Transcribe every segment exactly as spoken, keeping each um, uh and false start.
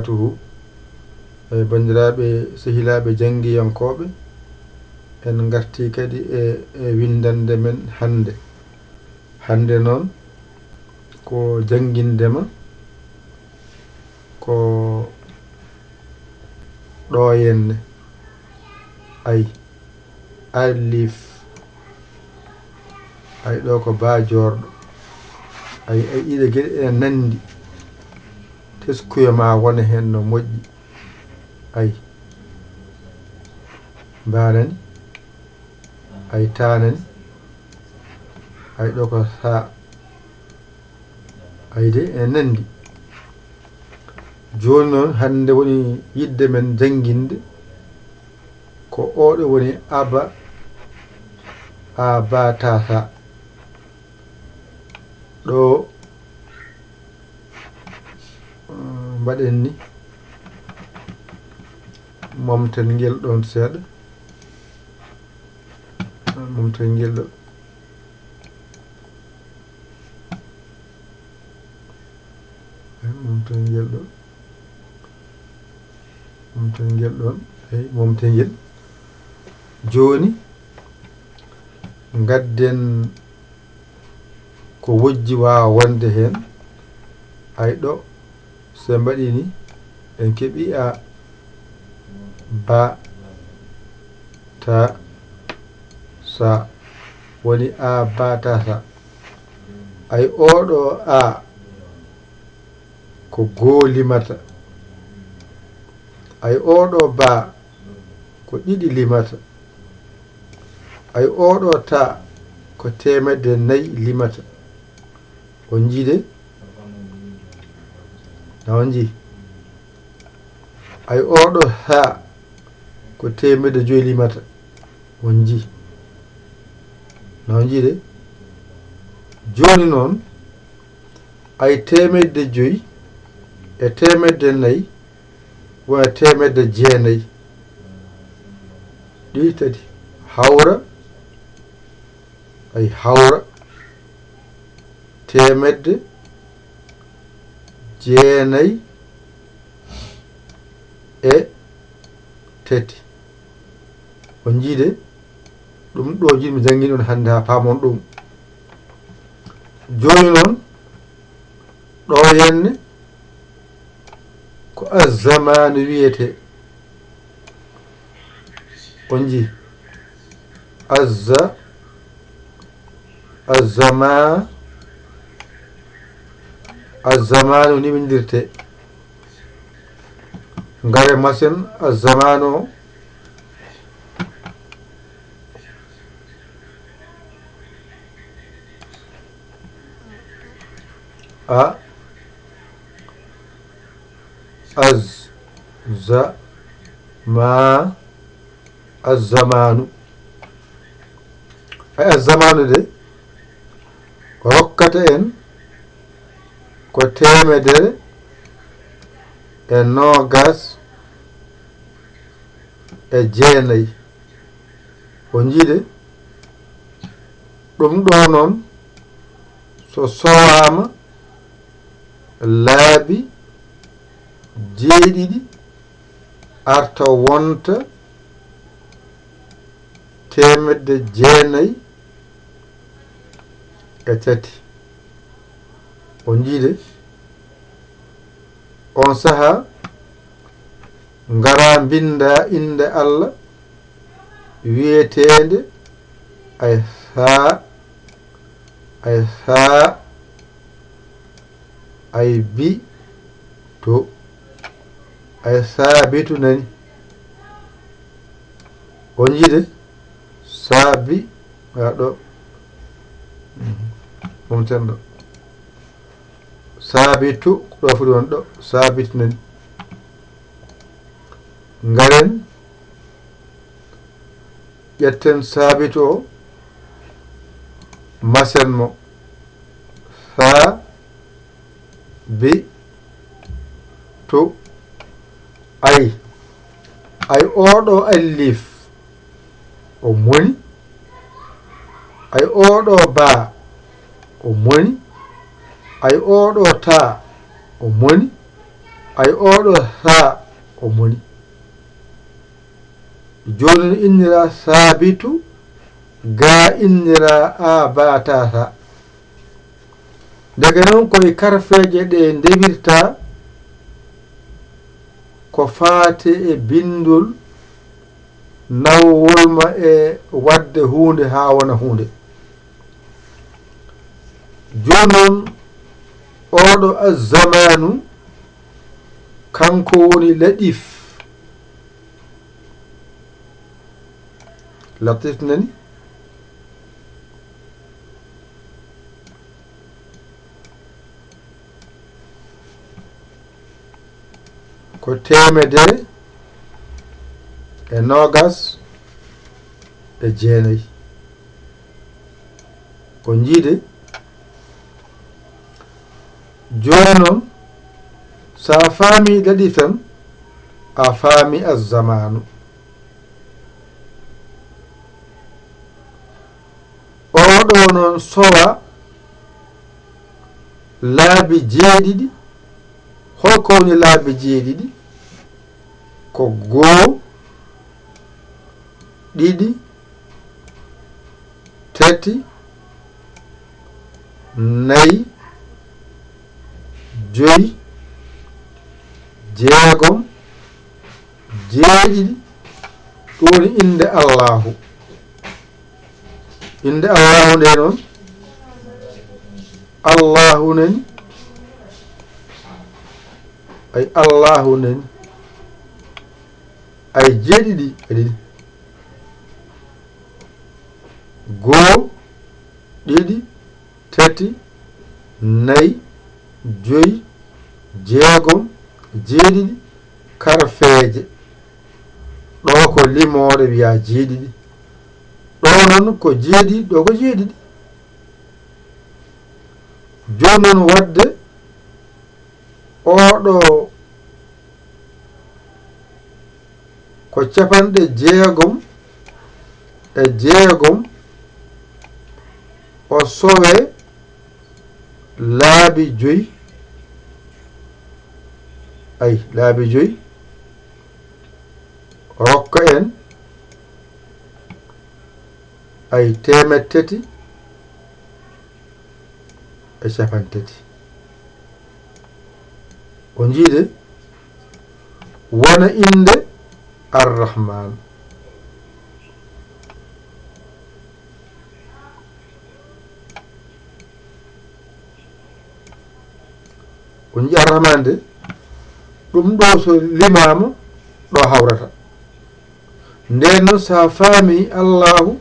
Tuhu. E banndiraaɓe, sehilaaɓe janngiyankooɓe, en ngartii kadi e, e winndannde men hannde. Hannde noon ko jannginde ma ko ɗo henne. Ay, alif. Ay, ɗo ko baa joorɗo. Ay, ay, ɗiɗe geɗe ene nanndi. Teskuya ma wone heen no moƴƴi. Ay. Mbaanani. Ay, taanani. Ay, ɗo ko saa. Ay de, en nanndi. Jooni noon, hannde woni yiɗde men jannginde ko oɗo woni aba, a, ba, ta, sa. Ɗo, eh, mbaɗen ni, momten ngel ɗoon seeɗa. Momten ngel ɗo. Momten ngel ɗo. Momten ngel ɗoon. Eyi, momten ngel. Jooni, ngadden ko wojji waawa wonde heen. Ay ɗo, so en mbaɗii ni, en keɓii a, ba, ta, sa. Woni a, ba, ta, sa. Ay oɗo a ko goo limata. Ay oɗo ba ko ɗiɗi limata. Ay oɗo ta ko teemedde nayi limata. On njii de? Na on njii? Ay oɗo ha ko teemedde joyi limata. On njii? Na on njii de? Jooni noon, ay teemedde joyi e teemedde nayi wona teemedde jeenayi. Ɗi tati hawra, ay hawra teemedde jeenayi e tati. On njii de? Ɗum ɗo jiɗmi janngin on hannde haa paamon ɗum. Jooni noon, ɗo henne ko azzamaanu wiyetee. On njii? Azza, azzama, azzamaanu ni winndirtee. Ngare masen azzamaanu o. A, az, za, ma, azzamaanu. Ay, azzamaanu de, rokkata en ko teemedere e noogas e jeenayi. On njii de? Ɗum ɗo noon, so sowaama laabi jeeɗiɗi, arta wonta teemedde jeenayi e tati. On njii de? On sahaa, ngara mbinnda innde Allah wiyeteende ay saa, ay saa, ay bi, to, ay saabitu nani. On njii de? Saabi, a ɗo. Mhm. Momten ɗo. Saabitu, ɗo foti won ɗo. Saabitu nani. Ngaren, ƴetten saabitu o, masen mo. Saa, bi, tu, ay. Ay, oɗo alif o moni. Ay, oɗo ba o moni. Ay, oɗo ta o moni. Ay oɗo sa o moni. Jooni no innira saabitu, ga innira a bata sa. Daga noon koye karfeeje ɗe ndewirta ko faati e binndol nawwol ma e waɗde huunde haa wona huunde. Jooni noon, oɗo azzamaanu, kanko woni laɗif. Latif nani? Ko teemedere e noogas e jeenayi. Ko njiide. Jooni noon, so a faami daɗi tan, a faami azzamaanu. Oɗo noon sowa laabi jeeɗiɗi. Holko woni laabi jeeɗiɗi? Ko goo, ɗiɗi, tati, nayi, joyi, jeegom, jeeɗiɗi. Ɗum woni innde Allaahu. Innde Allaahu nde noon, Allaahu nani, ay Allaahu nani, ay jeeɗiɗi, ay ɗiɗi. Goo, ɗiɗi, tati, nayi, joyi, jeegom, jeeɗiɗi, karfeeje. Ɗo ko limooɗe wiya jeeɗiɗi. Ɗo noon ko jeeɗiɗi, ɗo ko jeeɗiɗi. Jooni noon waɗde oɗo ko capanɗe jeegom e jeegom, o sowe laabi joyi, ay, laabi joyi, rokka en, ay, teemeɗɗe tati e capanɗe tati. O njiide wona innde Arrahman. O njiɗi Arrahman de, ɗum ɗo so limaama ɗo hawrata. Nden noon, so a faami Allaahu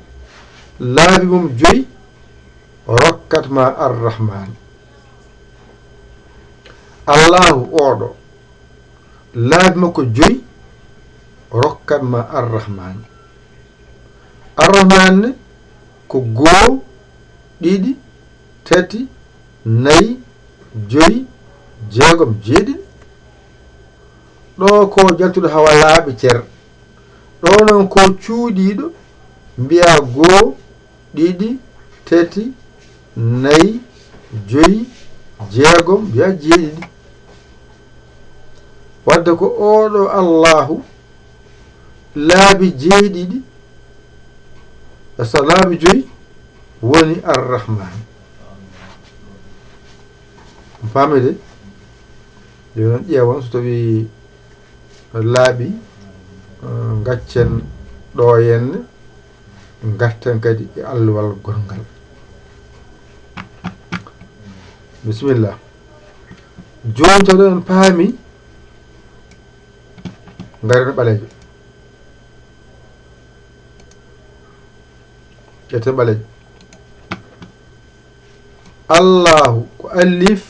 laabi mum joyi, rokkat ma Arrahman. Allaahu oɗo, laabi makko joyi, rokkat ma Arrahman. Arrahman ne ko goo, ɗiɗi, tati, nayi, joyi, jeegom, jeeɗiɗi. Ɗo ko jaltuɗo hawa laaɓi cer. Ɗo noon ko cuuɗiiɗo, mbiya goo, ɗiɗi, tati, nayi, joyi, jeegom, mbiya jeeɗiɗi. Wadde ko oɗo Allaahu laabi jeeɗiɗi, e so laabi joyi woni Arrahman. On paami de? Yo non ƴeewon so tawi laaɓi, eh, gaccen ɗo henne, garten kadi e alluwal gonngal. Bisimilla. Jooni taw en paami, ngaren ɓaleejo. Ƴetten ɓaleejo. Allaahu ko alif,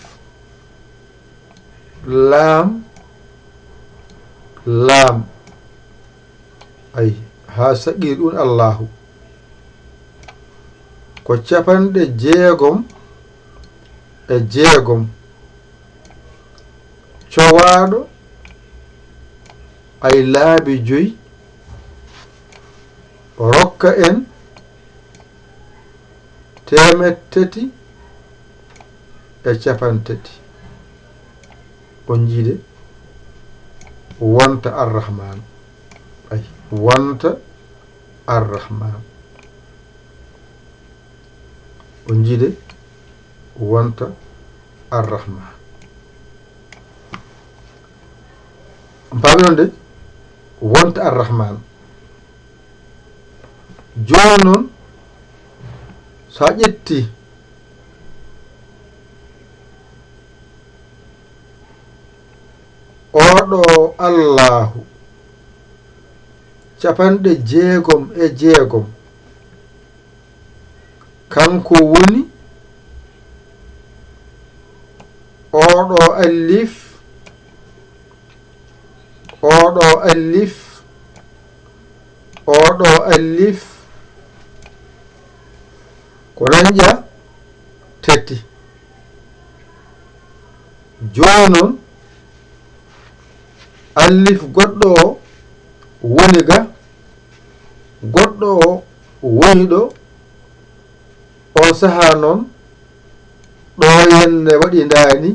laam, laam. Ay, haa saqiir ɗum Allaahu. Ko capanɗe jeegom e jeegom. Cowaaɗo, ay, laabi joyi, rokka en teemeɗɗe tati e capanɗe tati. On njiide? Wonta Arrahman. Ay, wonta Arrahman. On njiide? Wonta Arrahman. On paami noon de? Wonta Arrahman. Jooni noon, so a ƴetti oo ɗoo Allaahu capanɗe jeegom e jeegom, kanko woni oo ɗoo allif, oo ɗoo allif, oo ɗoo allif, ko nanja tati. Jooni noon, allif goɗɗo o woni ga, goɗɗo o woni ɗo, on sahaa noon, ɗo henne waɗi ndaani,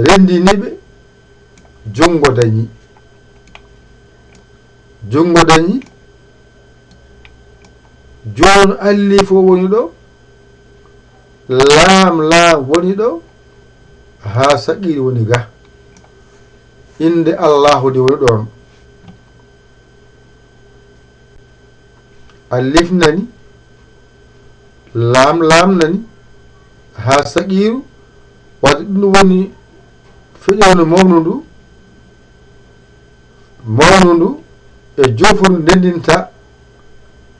renndini ɓe, junngo dañi. Junngo dañi. Jooni allif o woni ɗo, laam, laam woni ɗo, haa saqiir woni ga. Innde Allaahu nde woni ɗoon. Allif nani, laam, laam nani, haa saqiiru, wadde ɗum woni feƴoondu mawnundu, mawnundu e joofuru ndendinta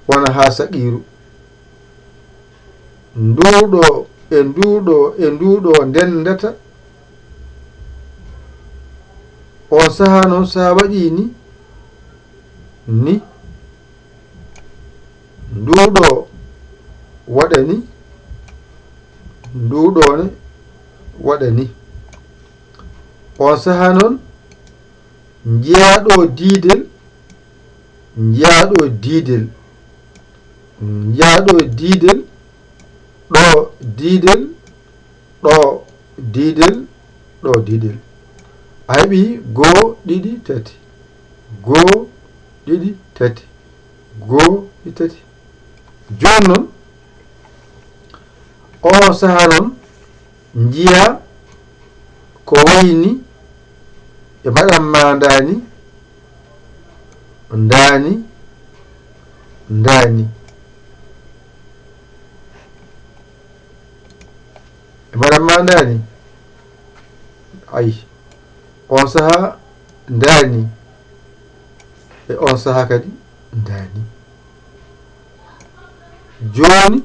wona haa saqiiru. Nduuɗo e nduuɗo e nduuɗo ndendata. On sahaa noon, so a waɗii ni, ni, nduuɗo waɗa ni, nduuɗo ne waɗa ni. On sahaa noon, njiyaa ɗo diidel, njiyaa ɗo diidel, njiyaa ɗo diidel, ɗo diidel, ɗo diidel, ɗo diidel. A heɓii goo, ɗiɗi, tati. Goo, ɗiɗi, tati. Goo, ɗiɗi, tati. Jooni noon, oo sahaa noon, njiyaa ko wayi ni e mbaɗan maa ndaani, ndaani, ndaani. E mbaɗan maa ndaani. Ay, on sahaa ndaani. E on sahaa kadi ndaani. Jooni,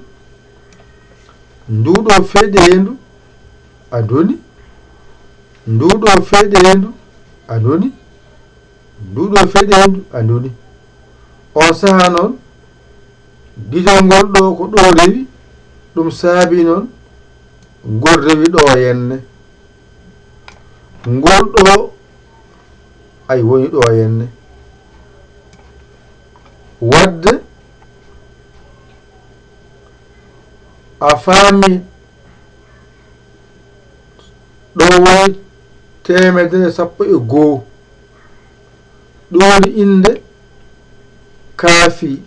nduuɗo feɗeendu a ndoni, nduuɗo feɗeendu a ndoni, nduuɗo feɗeendu a ndoni. On sahaa noon, gijol ngol ɗo ko ɗo rewi, ɗum saabi noon ngol rewi ɗo henne. Ngol ɗo, ay, woni ɗo henne. Wadde a faami ɗo woni teemedere sappo e goo. Ɗum woni innde kaafi.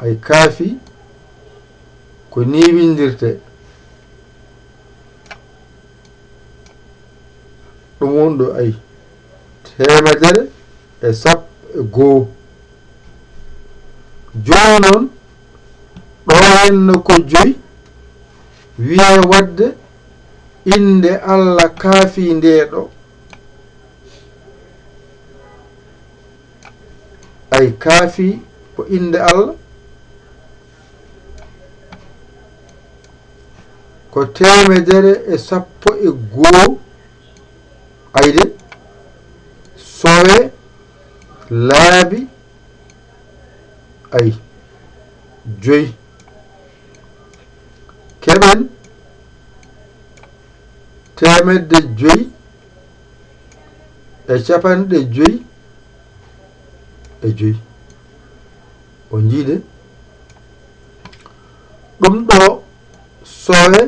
Ay, kaafi ko ni winndirte. Ɗum woni ɗo, ay, teemedere e sappo e goo. Jooni noon, ɗo henno ko joyi, wiyee wadde innde Alla kaafi nde ɗo. Ay, kaafi ko innde Alla, ko teemedere e sappo e goo, ayde, sowe, laabi, ay, joyi. Keɓen teemedde joyi e capanɗe joyi e joyi. On njiide? Ɗum ɗo sowe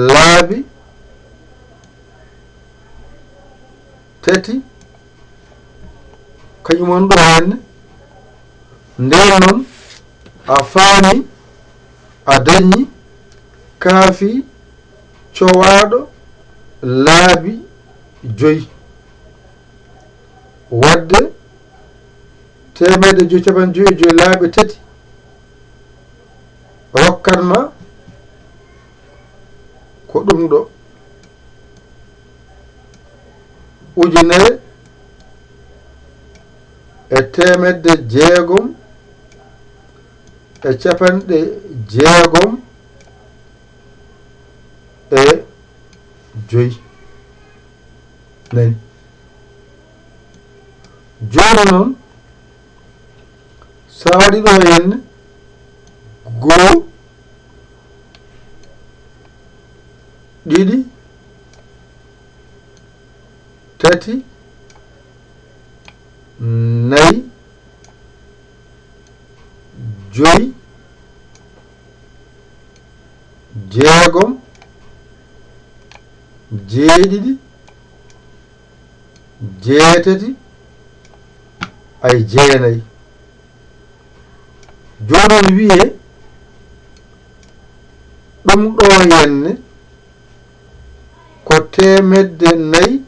laabi tati, kañum woni ɗo henne. Nden noon, a faami, a dañi kaafi cowaaɗo laabi joyi. Waɗde teemedde joyi capanɗe joyi e joyi laabi tati rokkat ma ko ɗum ɗo. Ujunere e teemedde jeegom e capanɗe jeegom e joyi. Nani? Jooni noon, so a waɗi ɗo henne, goo, ɗiɗi, tati, nayi, joyi, jeegom, jeeɗiɗi, jeetati, ay, jeenayi. Jooni noon wiyee ɗum ɗo henne ko teemedde nayi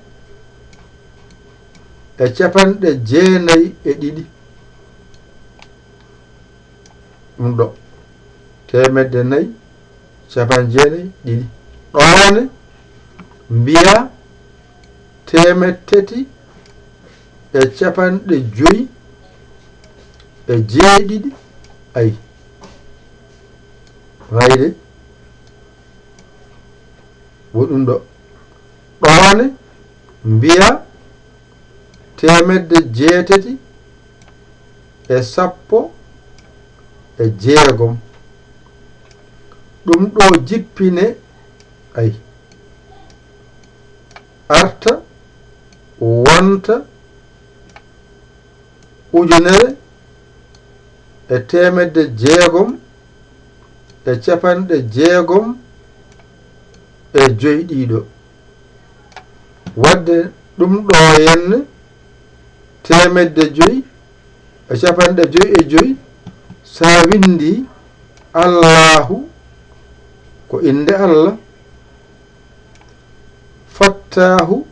e capanɗe jeenayi e ɗiɗi. Ɗum ɗo, teemedde nayi, capanɗe jeenayi, ɗiɗi. Ɗo henne mbiyaa teemeɗɗe tati e capanɗe joyi e jeeɗiɗi, ay. Wayde, wo ɗum ɗo. Ɗo henne mbiyaa teemedde jeetati e sappo e jeegom. Ɗum ɗo jippine, ay, arta, wonta ujunere e teemedde jeegom e capanɗe jeegom e joyi ɗiɗo. Waɗde ɗum ɗo henne teemedde joyi e capanɗe joyi e joyi, so a winndi Allaahu, ko innde Allah, Fattaahu,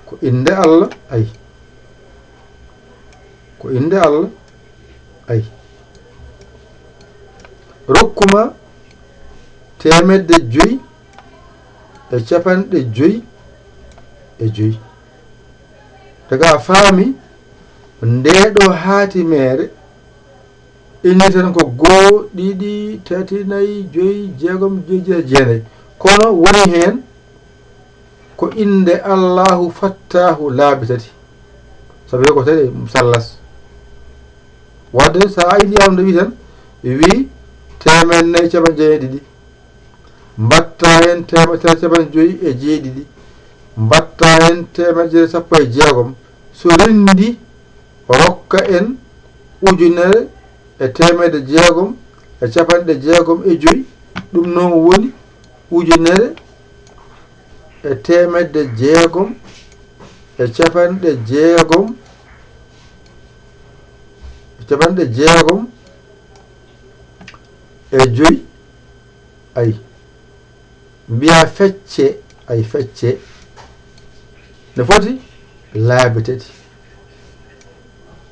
ko innde Allah, ay. Ko innde Allah, ay. Rokkuma teemedde joyi e capanɗe joyi e joyi. Daga a faami, ndee ɗo haatimeere, inni tan ko goo, ɗiɗi, tati, nayi, joyi, jeegom, jeeɗiɗi, jeenayi. Kono woni heen ko innde Allaahu Fattaahu laabi tati. Sabu ko tati sallas. Waɗde so a ilii am nde wi tan, wi teemedde nayi capanɗe jeenayi e ɗiɗi. Mbatta heen teemedde tati capanɗe joyi e jeeɗiɗi. Mbatta heen teemedde jeetati sappo e jeegom. So renndi, rokka en ujunere e teemedde jeegom e capanɗe jeegom e joyi. Ɗum noon woni ujunere e teemedde jeegom e capanɗe jeegom, e capanɗe jeegom e joyi. Ay, mbiyaa fecce, ay, fecce ne foti laabi tati.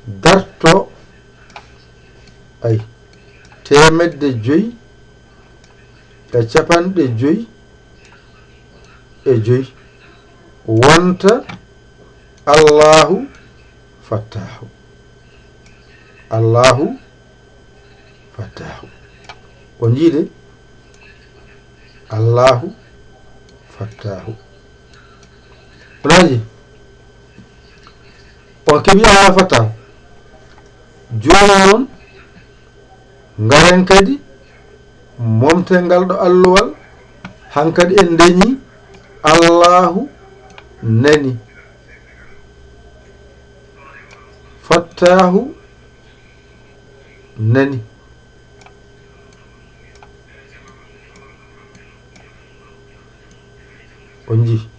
Darto, ay, teemedde joyi e capanɗe joyi e joyi. Wonta Allaahu Fattaahu. Allaahu Fattaahu. On njii de? Allaahu Fattaahu. Onaaji? On keɓii Allaahu Fattaahu. Jooni noon, ngaren kadi momten ngal ɗo alluwal. Hankadi en ndeñi Allaahu nani. Fattaahu nani. On njii?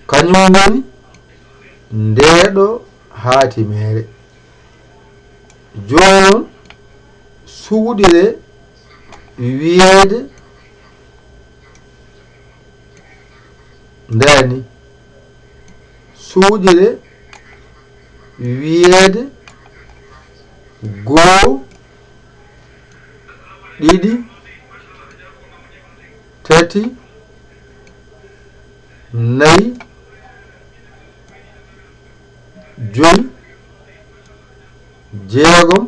Kañum woni ndeeɗo haatimeere. Jooni noon, suuɗire wiyeede ndaani, suuɗire wiyeede goo, ɗiɗi, tati, nayi, joyi, jeegom,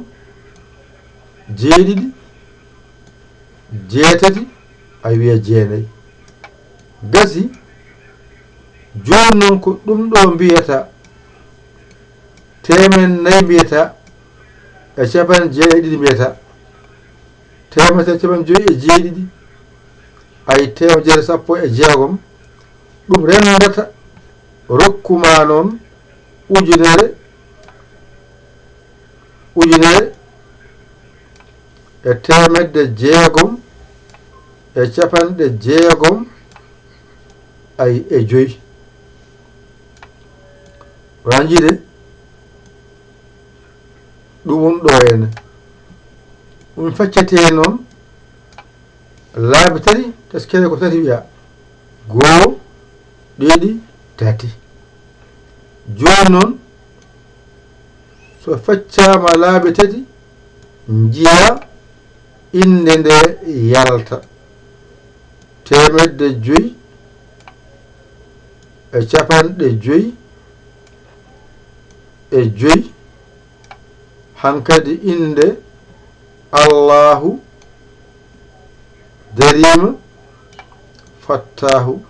jeeɗiɗi, jeetati, a wiya jeenayi. Gasi, jooni noon ko ɗum ɗo mbiyata, teemen nayi mbiyata, e capanɗe jeeɗiɗi mbiyata, teemedere capanɗe joyi e jeeɗiɗi, ay teemedere sappo e jeegom, ɗum renndata rokku ma noon ujunere, ujunere e teemedde jeegom e capanɗe jeegom ay e joyi. Wona njiide? Ɗum woni ɗo henne. Ɗum feccete noon laabi tati, taskere ko tati wiya. Goo, ɗiɗi, tati. Jooni noon, so feccaama laabi tati, njiya innde nde yalta. Teemedde joyi e capanɗe joyi e joyi, hankadi innde Allaahu dariima, Fattaahu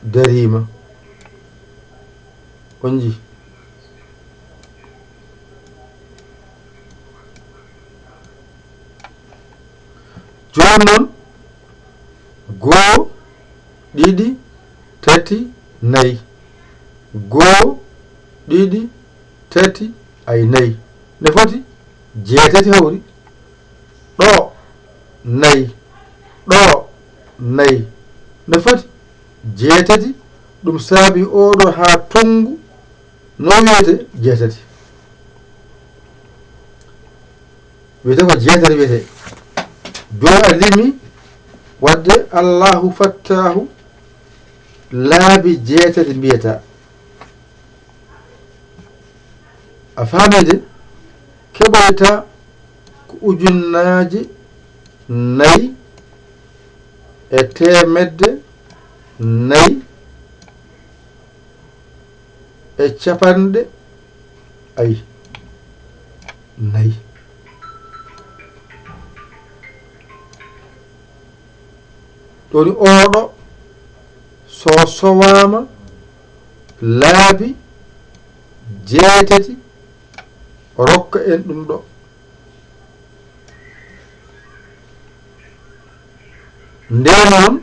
dariima. On njii? Jooni noon, goo, ɗiɗi, tati, nayi. Goo, ɗiɗi, tati, ay nayi. Ne foti jeetati hawri. Ɗo, nayi. Ɗo, nayi. Ne foti jeetati. Ɗum saabi oɗo haa tonngu no wiyete jeetati. Wiyete ko jeetati wiyete. Jooni a limi wadde Allaahu Fattaahu laabi jeetati mbiyata. A faami de? Keɓoyta ko ujunnaaje nayi e teemedde nayi e capanɗe, ay, nayi. Ɗoni oɗo, so sowaama laabi jeetati, rokka en ɗum ɗo. Ndeen noon,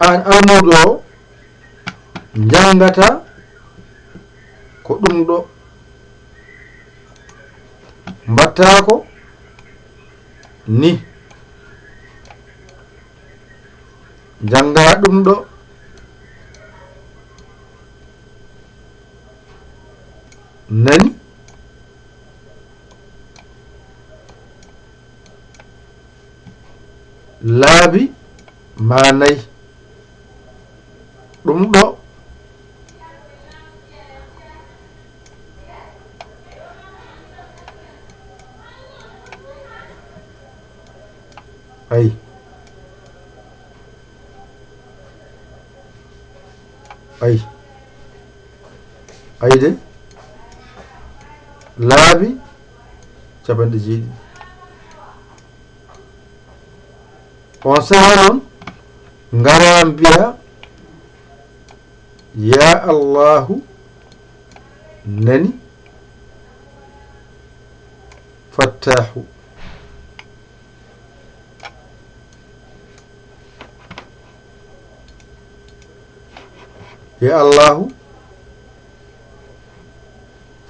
aan almuudo o, njanngata ko ɗum ɗo. Mbaɗtaa ko ni. Njanngaa ɗum ɗo. Nani? Laabi ma nayi. Ɗum ɗo. Ay. Ay. Ay de. Laabi capanɗe jeeɗiɗi. On sahaa noon, ngara mbiya, "Yaa Allaahu, nani, Fattaahu." Yaa Allaahu,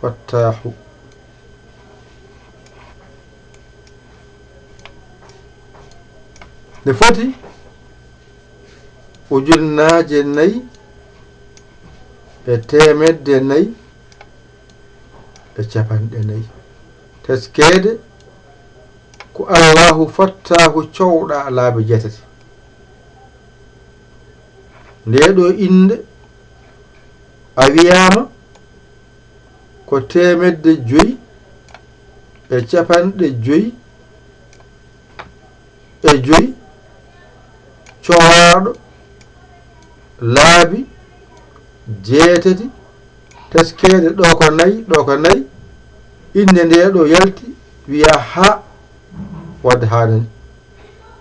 Fattaahu. Ne foti ujunnaaje nayi e teemedde nayi e capanɗe nayi. Teskeede ko Allaahu Fattaahu cowɗa laabi jeetati. Ndee ɗoo innde a wiyaama ko teemedde joyi e capanɗe joyi e joyi, cowaaɗo laabi jeetati, teskeede ɗo ko nayi, ɗo ko nayi, innde ndee ɗoo yalti, wiyaa haa, wadde haa nani.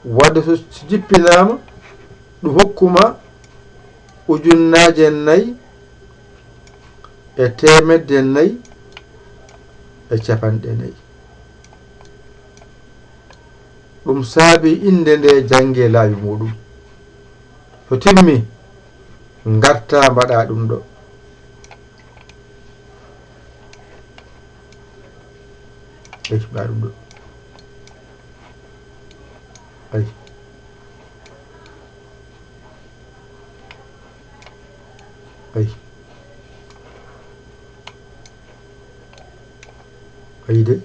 Wadde so, so jippinaama, ɗum hokkuma ujunnaaje nayi e teemedde nayi e capanɗe nayi. Ɗum saabi innde nde jannge laawi muuɗum. So timmi, ngarta mbaɗa ɗum ɗo. Ey, mbaɗa ɗum ɗo. Ay. Ay. Ayi de.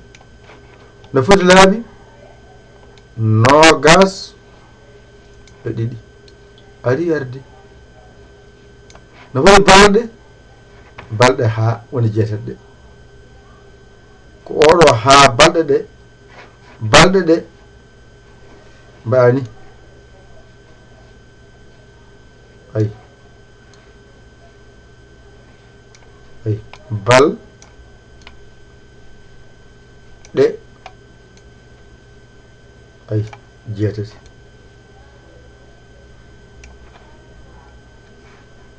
No foti laabi noogas e ɗiɗi. Ari ardi. No foti balɗe, balɗe haa woni jeetati ɗe. Ko oɗo haa balɗe ɗe, balɗe ɗe mbaani. Ayi. Ayi. Bal ɗe. Ayi. Jeetati.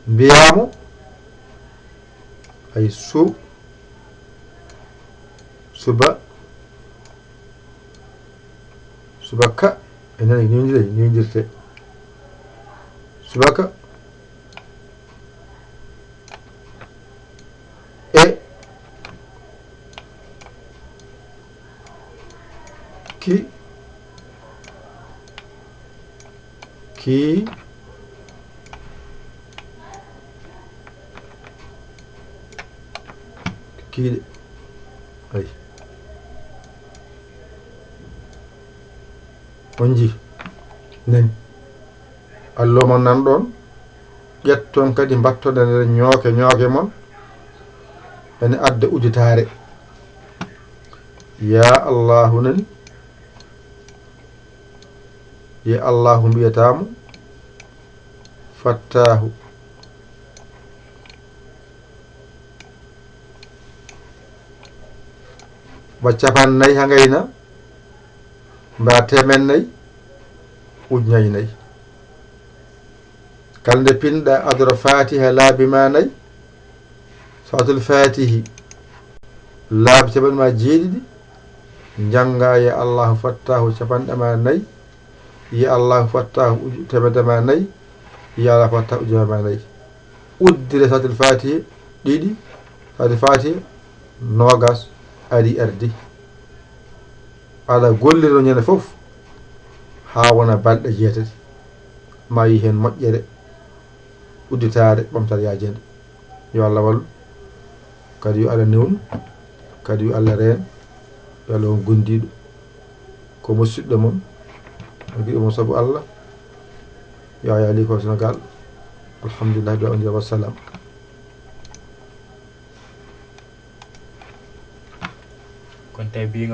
Mbiyaamo. Ayi. Su. Suba. Subaka. E nani newndire, newndirte. Subaka. E. Ki. Ki. Kiiɗe. Ay. On njii? Nani. Allo mon nan ɗon. Ƴetton kadi mbattoɗen nder ñooke ñooke mon. Ene adda udditaare. Yaa Allaahu nani. Ye Allaahu mbiyataamo Fattaahu. Mba capanɗe nayi ha ngayna, mba teemeɗɗe nayi, ujunaaji nayi. Kala nde pinɗa adoro Faatiha laabi ma nayi, Salaatul Faatihi laabi capanɗe ma jeeɗiɗi, njannga ye Allaahu Fattaahu capanɗe ma nayi, ye Allaahu Fattaahu uju-, teemedde ma nayi, ye Allaahu Fattaahu ujunere ma nayi. Uddire Salaatul Faatihi ɗiɗi, Salaatul Faatihi noogas ari ardi. Aɗa golliro ñande fof haa wona balɗe jeetati, ma yi heen moƴƴere, udditaare, ɓamtaare yaajeende. Yo Allah wallu, kadi yo Allah newnu, kadi yo Allah reen, yo Allah won gondiiɗo. Ko musiɗɗo mon, giɗo mon sabu Allah, Yaya Ly ko Sénégal. Alhamdulillah, du'a on jaaba, wassalam. Kono tawi biiga